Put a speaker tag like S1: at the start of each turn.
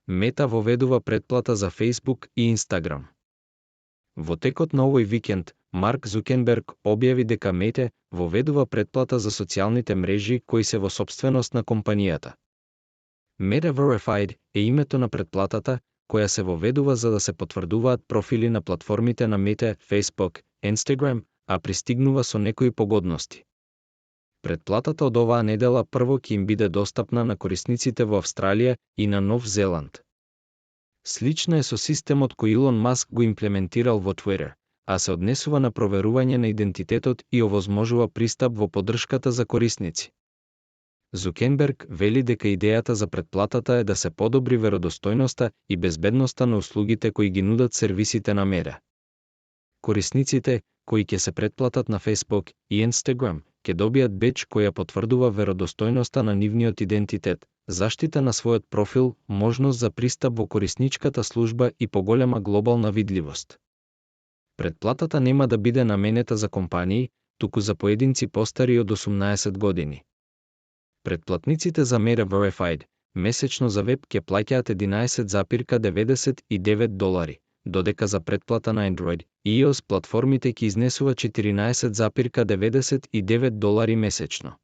S1: Мета воведува претплата за Facebook и Instagram. Во текот на овој викенд, Марк Зукенберг објави дека Мета воведува претплата за социјалните мрежи кои се во сопственост на компанијата. Meta Verified е името на претплатата, која се воведува за да се потврдуваат профили на платформите на Meta, Facebook, Instagram, а пристигнува со некои погодности. Претплатата од оваа недела прво ќе им биде достапна на корисниците во Австралија и на Нов Зеланд. Слична е со системот кој Илон Маск го имплементирал во Twitter, а се однесува на проверување на идентитетот и овозможува пристап во поддршката за корисници. Зукенберг вели дека идејата за претплатата е да се подобри веродостојноста и безбедноста на услугите кои ги нудат сервисите на Meta. Корисниците, кои ќе се претплатат на Facebook и Instagram, ќе добијат бедж која потврдува веродостојноста на нивниот идентитет, заштита на својот профил, можност за пристап во корисничката служба и поголема глобална видливост. Претплатата нема да биде наменета за компании, туку за поединци постари од 18 години. Претплатниците за Meta Verified месечно за веб ќе плаќаат $11,99, додека за претплата на Android и iOS платформите ќе изнесува $14,99 месечно.